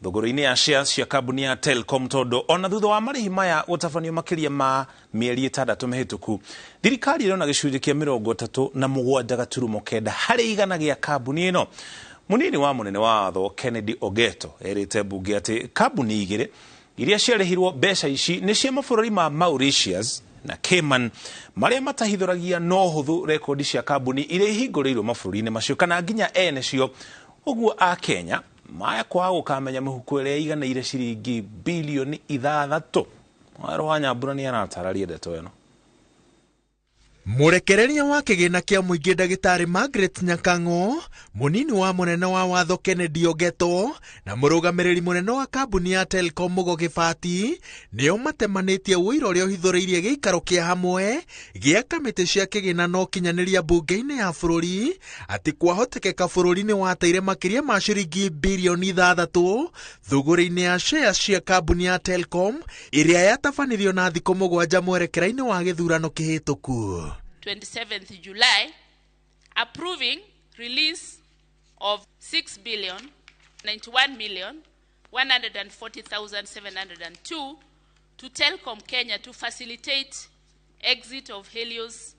Thogora-inĩ ya shares cia kambuni ya Telkom, tondũ ona thutha wa marĩhi maya gũtabanio makĩria ma mĩeri 6 mĩhĩtũku, thirikari ĩrona gĩcunjĩ kĩa 37.9% gĩa kambuni ĩno. Munini wa munene wa watho Kennedy Ogeto erĩte mbunge atĩ kambuni igĩrĩ iria ciarĩhirwo mbeca ici nĩ cia mabũrũri ma Mauritius na Cayman, marĩa matahithũragia no hũthũ rekondi cia kambuni iria ihingũrĩirwo mabũrũri-inĩ macio kana nginya ene cio. Ũguo a Kenya maya kwaga gũkamenya mĩhuko ĩrĩa ĩiganĩire ciringi bilioni 6. Mwerũ wa Nyambura nĩ aratararia ndeto ĩno. Mũrekereria wa kĩgĩna kĩa mũingĩ ndagĩtarĩ Margaret Nyakang'o, mũnini wa mũnene wa watho Kennedy Ogeto na mũrũgamĩrĩri mũnene wa kambuni ya Telkom Mugo Kĩbati nĩo matemanĩtie ũira ũrĩa ũhithũrĩirie gĩikaro kĩa hamwe gĩa kamĩtĩ cia kĩgĩna na ũkinyanĩria mbunge-inĩ ya bũrũri atĩ kwahotekeka bũrũri nĩ wateire makĩria ma ciringi bilioni 6 thũgũrĩ-inĩ ya shares cia kambuni ya Telkom ĩrĩa yatabanirio na thikũ 7 mwerekera-inĩ wa gĩthurano kĩhĩtũku. 27th July, approving release of 6 billion 91 million 140,702 to Telkom Kenya to facilitate exit of Helios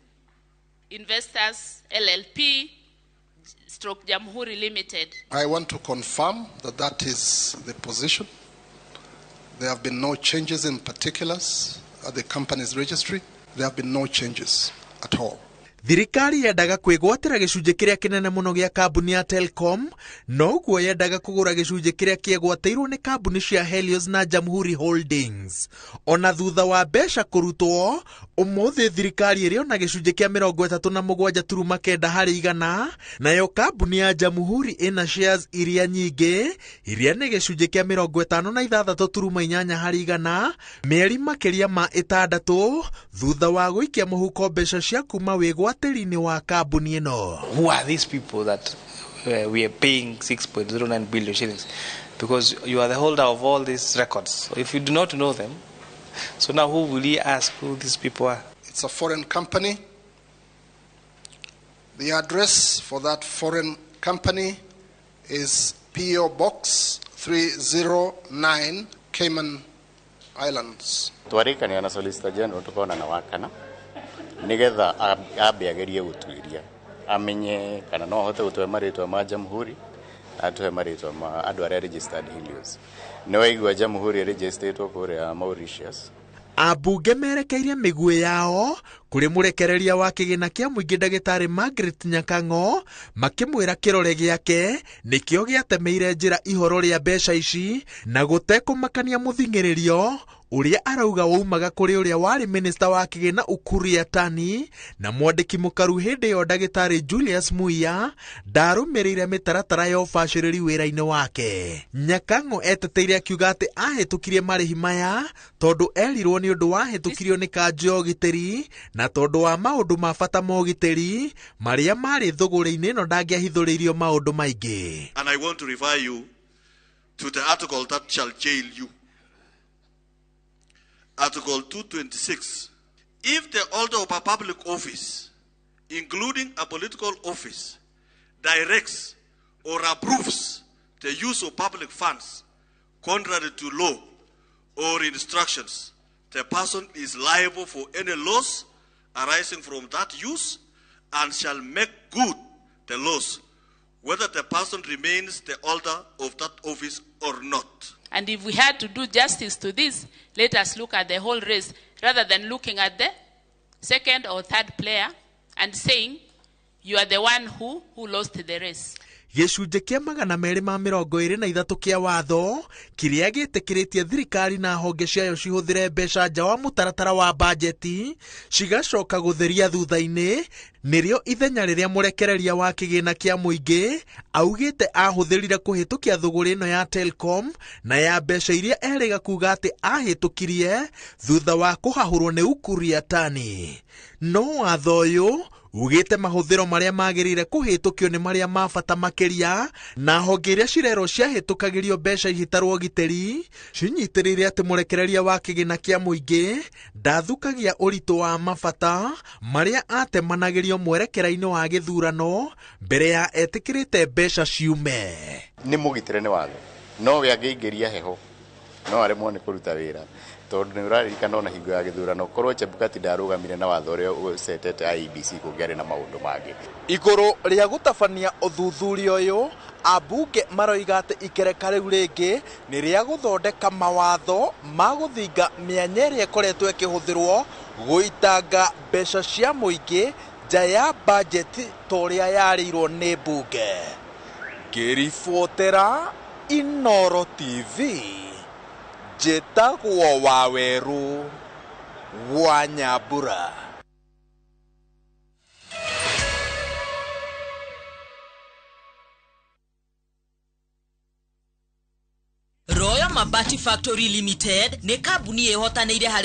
Investors LLP stroke Jamhuri Limited. I want to confirm that that is the position. There have been no changes in particulars at the company's registry. There have been no changes at all. Thirikari yendaga kwĩgwatĩra gĩcunjĩ kĩrĩa kĩnene mũno gĩa kambuni ya Telkom, noguo yendaga kũgũra gĩcunjĩ kĩrĩa kĩegwatĩirwo nĩ kambuni cia Helios na Jamhuri Holdings. Ona thutha wa mbeca kũrutwo, ũmũthĩ thirikari ĩrĩ ona gĩcunjĩ kĩa 37.9%, nayo kambuni ya Jamhuri ĩna shares iria nyingĩ, iria nĩ gĩcunjĩ kĩa 56.8%, mĩeri makĩria ma 6 thutha wa gũikia mũhuko mbeca cia kuma wĩgwatĩri wa kambuni ĩno. Who are these people that we are paying 6.09 billion shillings? Because you are the holder of all these records. So if you do not know them, so now who will you ask who these people are? It's a foreign company. The address for that foreign company is P.O. Box 309, Cayman Islands. Twarĩkanĩra na Solicitor General tukona na wakana nigetha ambe agerie gũtuĩria amenye kana no ahote gũtũhe marĩtwa ma Jamhuri na atũhe marĩtwa ma andũ arĩa registered Helios. Nĩ waigua Jamhuri registered kũrĩa Mauritius. Ambunge merekeirie mĩguĩ yao kũrĩ mũrekereria wa kĩgĩna kĩa mũingĩ ndagĩtarĩ Margaret Nyakang'o, makĩmwĩra kĩrore gĩake nĩkĩo gĩatemeire njĩra ihoro rĩa mbeca ici na gũtekũmakania mũthing'ĩrĩrio ũrĩa arauga waumaga kũrĩ ũrĩa warĩ minista wa kĩgĩna Ukur Yatani na mwandĩki mũkaru hĩndĩ ĩyo ndagĩtarĩ Julius Muia ndarũmĩrĩire mĩtaratara ya ũbacĩrĩri wĩra-inĩ wake. Nyakang'o eteteire akiuga atĩ ahĩtũkirie marĩhi maya tondũ erirwo nĩ ũndũ wahĩtũkirio nĩ kanjũ ya ũgitĩri na tondũ wa maũndũ ma bata ma ũgitĩri marĩa marĩ thũgũrĩ-inĩ ĩno ndangĩahithũrĩirio maũndũ maingĩ. And I want to refer you to the article that shall jail you. Article 226. If the holder of a public office, including a political office, directs or approves the use of public funds contrary to law or instructions, the person is liable for any loss arising from that use and shall make good the loss, whether the person remains the holder of that office or not. And if we had to do justice to this, let us look at the whole race rather than looking at the second or third player and saying, you are the one who lost the race. Gĩcunjĩ kĩa 223 kĩa watho kĩrĩa gĩtĩkĩrĩtie thirikari na honge ciayo cihũthĩre mbeca nja wa mũtaratara wa bajeti cigacoka gũtheria thutha-inĩ nĩrĩo ithenya rĩrĩa mũrekereria wa kĩgĩna kĩa mũingĩ augĩte ahũthĩrire kũhĩtũkia thũgũrĩ ĩno ya Telkom na ya mbeca iria erĩga kuga atĩ ahĩtũkirie thutha wa kũhahũrwo nĩ Ukur Yatani. No watho ũyũ ugĩte mahũthĩro marĩa magĩrĩire kũhĩtũkio nĩ marĩa ma bata makĩria na honge iria cirerwo ciahĩtũkagĩrio mbeca ihitarwo ũgitĩri cinyitĩrĩire atĩ mũrekereria wa kĩgĩna kĩa mũingĩ ndathukagia ũritũ wa mabata marĩa atemanagĩrio mwerekera-inĩ wa gĩthurano mbere ya etĩkĩrĩte mbeca ciume. Nĩ mũgitĩre nĩ watho. No we angĩingĩria heho no aremwo nĩ kũruta wĩra, tondũ nĩ ũraririkana ona hingo ya gĩthurano korwo Chebukati ndarũgamire na watho ũrĩa ũcetete IEBC kũngĩarĩ na maũndũ mangĩ. Igũrũ rĩa gũtabania ũthuthuria ũyũ, ambunge maroiga atĩ ikereka rĩu rĩngĩ nĩ rĩa gũthondeka mawatho ma gũthinga mĩanya ĩrĩa ĩkoretwo ĩkĩhũthĩrwo gũitanga mbeca cia mũingĩ nja ya bajeti ta ũrĩa yarĩirwo nĩ mbunge. Ngĩribotera Inooro TV, njĩtagwo Wawerũ wa Nyambura. Royal Mabati Factory Limited nĩ kambuni ĩhotanĩire harĩ